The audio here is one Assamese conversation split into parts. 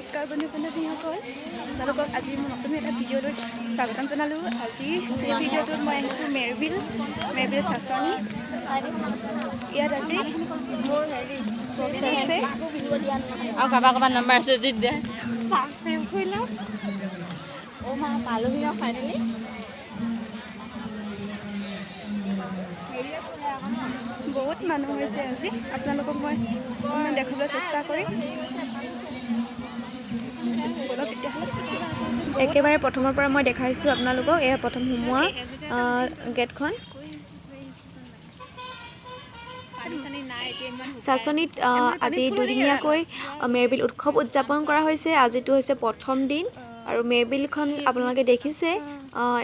নমস্কাৰ বন্ধু বান্ধৱীসকল, আপোনালোকক আজি মোৰ নতুন এটা ভিডিঅ'লৈ স্বাগতম জনালোঁ। আজি এই ভিডিঅ'টোত মই আহিছোঁ মেৰবিল, মেৰবিল চাচনি। ইয়াত আজি আছে আৰু কাৰোবাৰ কাৰোবাৰ নাম্বাৰ আছে যদি দে। ছেভ কৰি লওঁ। অ' মা, পালোহি ন ফাইনেলি। বহুত মানুহ হৈছে আজি। আপোনালোকক মই অকণমান দেখুৱাবলৈ চেষ্টা কৰিম। ব'লক তেতিয়াহ'লে। একেবাৰে প্ৰথমৰ পৰা মই দেখাইছোঁ আপোনালোকক। এয়া প্ৰথম সোমোৱা গেটখন। চাচনীত আজি দুদিনীয়াকৈ মেৰবিল উৎসৱ উদযাপন কৰা হৈছে। আজিটো হৈছে প্ৰথম দিন আৰু মেৰবিলখন আপোনালোকে দেখিছে,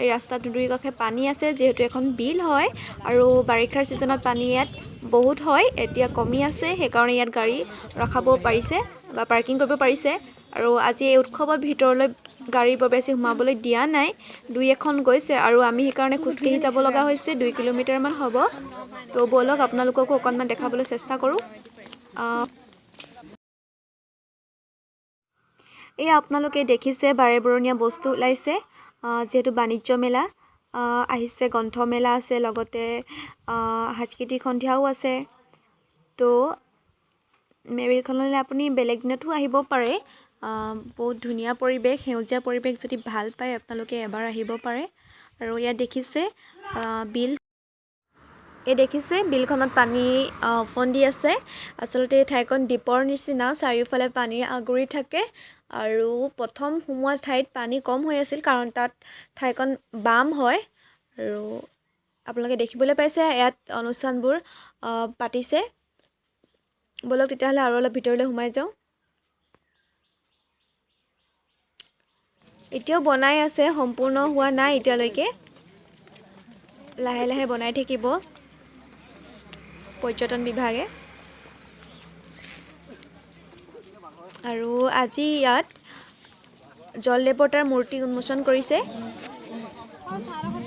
এই ৰাস্তাটোৰ দুই কাষে পানী আছে, যিহেতু এখন বিল হয় আৰু বাৰিষাৰ ছিজনত পানী ইয়াত বহুত হয়। এতিয়া কমি আছে, সেইকাৰণে ইয়াত গাড়ী ৰখাব পাৰিছে বা পাৰ্কিং কৰিব পাৰিছে। আৰু আজি এই উৎসৱৰ ভিতৰলৈ গাড়ী বৰ বেছি সোমাবলৈ দিয়া নাই, দুই এখন গৈছে আৰু আমি সেইকাৰণে খোজকাঢ়ি যাব লগা হৈছে। 2 কিলোমিটাৰমান হ'ব। তো ব'লক, আপোনালোককো অকণমান দেখাবলৈ চেষ্টা কৰোঁ। এই আপোনালোকে দেখিছে বাৰেবৰণীয়া বস্তু ওলাইছে, যিহেতু বাণিজ্য মেলা আহিছে, গ্ৰন্থমেলা আছে, লগতে সাংস্কৃতিক সন্ধিয়াও আছে। তো মেৰবিলখনলৈ আপুনি বেলেগ দিনতো আহিব পাৰে। বহুত ধুনীয়া পৰিৱেশ, সেউজীয়া পৰিৱেশ যদি ভাল পায় আপোনালোকে এবাৰ আহিব পাৰে। আৰু ইয়াত দেখিছে বিল, এই দেখিছে বিলখনত পানী ওফন্দি আছে। আচলতে এই ঠাইখন দ্বীপৰ নিচিনা, চাৰিওফালে পানীৰে আগুৰি থাকে। আৰু প্ৰথম সোমোৱা ঠাইত পানী কম হৈ আছিল, কাৰণ তাত ঠাইখন বাম হয়। আৰু আপোনালোকে দেখিবলৈ পাইছে ইয়াত অনুষ্ঠানবোৰ পাতিছে। ব'লক তেতিয়াহ'লে আৰু অলপ ভিতৰলৈ সোমাই যাওঁ। এতিয়াও বনাই আছে, সম্পূৰ্ণ হোৱা নাই এতিয়ালৈকে, লাহে লাহে বনাই থাকিব পৰ্যটন বিভাগে। আৰু আজি ইয়াত জল দেৱতাৰ মূৰ্তি উন্মোচন কৰিছে।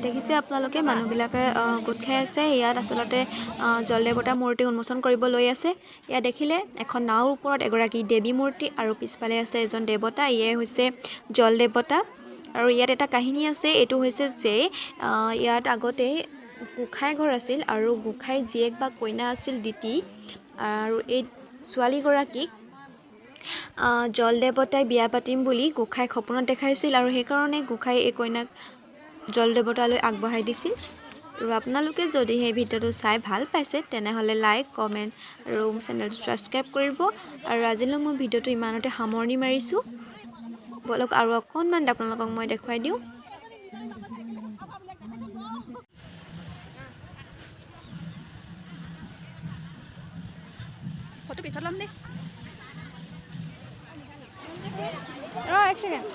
দেখিছে আপোনালোকে, মানুহবিলাকে গোট খাই আছে। ইয়াত আচলতে জল দেৱতাৰ মূৰ্তি উন্মোচন কৰিব লৈ আছে। ইয়াত দেখিলে এখন নাওৰ ওপৰত এগৰাকী দেৱী মূৰ্তি আৰু পিছফালে আছে এজন দেৱতা। এয়াই হৈছে জল দেৱতা। আৰু ইয়াত এটা কাহিনী আছে। এইটো হৈছে যে ইয়াত আগতে গোঁসাই ঘৰ আছিল আৰু গোঁসাইৰ জীয়েক বা কইনা আছিল দিতি। আৰু এই ছোৱালীগৰাকীক জল দেৱতাই বিয়া পাতিম বুলি গোঁসাইক সপোনত দেখাইছিল আৰু সেইকাৰণে গোঁসাই এই কইনাক জল দেৱতালৈ আগবঢ়াই দিছিল। আৰু আপোনালোকে যদি সেই ভিডিঅ'টো চাই ভাল পাইছে, তেনেহ'লে লাইক, কমেণ্ট আৰু চেনেলটো ছাবস্ক্ৰাইব কৰিব। আৰু আজিলৈ মই ভিডিঅ'টো ইমানতে সামৰণি মাৰিছোঁ। ব'লক, আৰু অকণমান আপোনালোকক মই দেখুৱাই দিওঁ। ফটো পিছত ল'ম দেই। ৰ, এক ছেকেণ্ড।